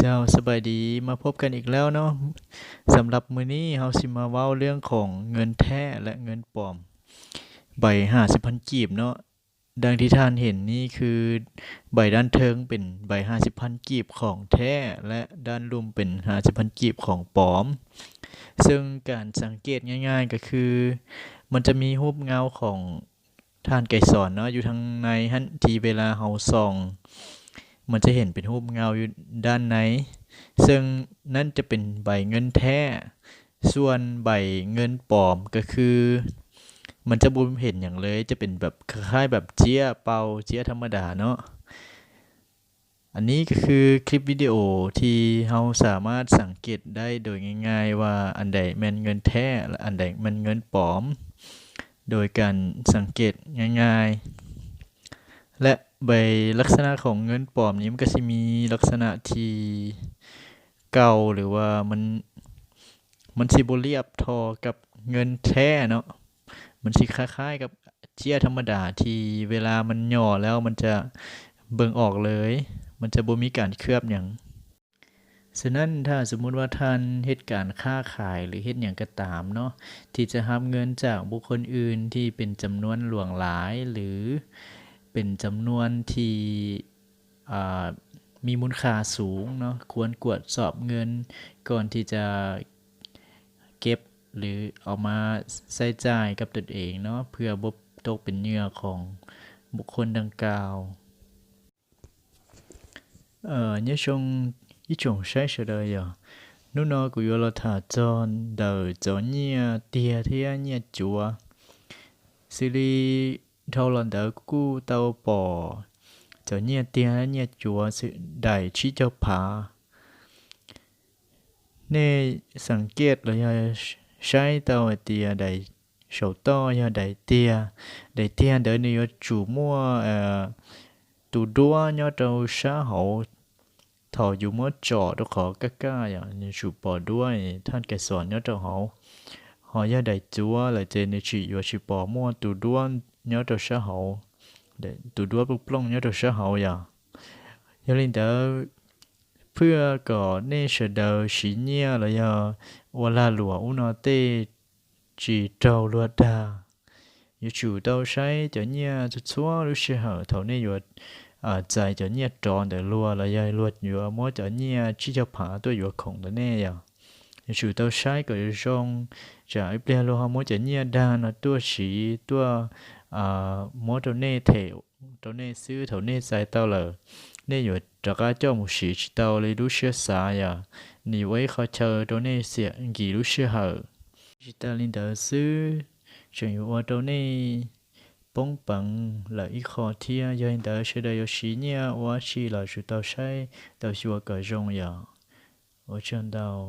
เจ้า สบายดี มาพบกันอีกแล้วเนาะ สำหรับมื้อนี้เฮาสิมาเว้าเรื่องของเงินแท้และเงินปลอม ใบห้าสิบพันกีบเนาะ ดังที่ท่านเห็นนี่คือใบด้านเทิงเป็นใบห้าสิบพันกีบของแท้ และด้านลุ่มเป็นห้าสิบพันกีบของปลอม ซึ่งการสังเกตง่ายๆก็คือ มันจะมีรูปเงาของ ท่านไกรสอนเนาะ อยู่ทางในหั้น ที่เวลาเฮาส่อง มันจะเห็นเป็นรูปเงาอยู่ด้านใน ซึ่งนั่นจะเป็นใบเงินแท้ ส่วนใบเงินปลอมก็คือ มันจะบ่เห็นหยังเลย จะเป็นแบบคล้ายๆแบบเจี๊ยเปา เจี๊ยธรรมดาเนาะ อันนี้ก็คือคลิปวิดีโอที่เฮาสามารถสังเกตได้โดยง่ายๆว่าอันใดแม่นเงินแท้และอันใดแม่นเงินปลอม โดยการสังเกตง่ายๆ และใบลักษณะของเงินปลอมนี้มันก็สิมีลักษณะที่เก่า หรือว่ามัน มันสิบ่เรียบเท่ากับเงินแท้เนาะ มันสิคล้ายๆกับเจี๊ยธรรมดาที่เวลามันหย่อแล้วมันจะเบิ่งออกเลย มันจะบ่มีการเคลือบหยัง ฉะนั้นถ้าสมมุติว่าท่านเฮ็ดการค้าขายหรือเฮ็ดหยังก็ตามเนาะ ที่จะรับเงินจากบุคคลอื่นที่เป็นจำนวนหลวงหลาย หรือเป็นจำนวนที่ อ่า มีมูลค่าสูงเนาะ ควรกวดสอบเงินก่อนที่จะเก็บหรือเอามาใช้จ่ายกับตนเองเนาะ เพื่อบ่ตกเป็นเหยื่อของบุคคลดังกล่าว Nyob zoo ib tsoom saib sawv daws yog, hnub no kuv yuav los tham txog ntawm cov nyiaj tiag thiab nyiaj cuav. Xws li dhau los ntawd kuv kuj tau pom cov nyiaj tiag nyiaj cuav daim tsib caug phav. Nej xeem kiaj los yog saib tau hais tias daim saum toj yog daim tiag. Daim tiag ntawd nws yuav tsum muaj tus duab nyob rau sab hauv. Thaum yus muab tsom rau qhov kaj kaj yom, nws tsum pom duab thaj kais xos nyob rau hauv. Ho yog daim cuav lawm ces nws tsis yuav tsis pom muaj tus duab nyob rau sab hauv, tus duab plooj plooj nyob rau sab hauv yom. Yog li ntawd, phwj kom nej sawv daws siv nyiaj los yog ua lag luam ub no tej tsis raug luag dag. Yuav tsum tau saib cov nyiaj txhua txhua lub sij hawm thaum nej yuav txais cov nyiaj rov ntawm luag los yog luag yuav muab cov nyiaj tsib caug phav tuaj yuav khoom ntawm nej yom. Yuav tsum tau saib kom zoo zoo, tsam ib pliag luag ho muab cov nyiaj dag no tuaj siv tuaj muab rau nej them rau nej xwb. Thaum nej txais tau lawm, nej yuav rov qab coj mus siv tsis tau li lub siab xav yom. Nws yuav ua ib qho chaw rau nej xiam nkim lub sij hawm. Tsis tas li ntawd xwb, tseem yuav ua rau nej poob peev lawm ib qho thiab. Yog li ntawd sawv daws yuav siv nyiaj ua dab tsi los tsum tau saib tau xyuas kom zoo yom. Ua tsaug ntau.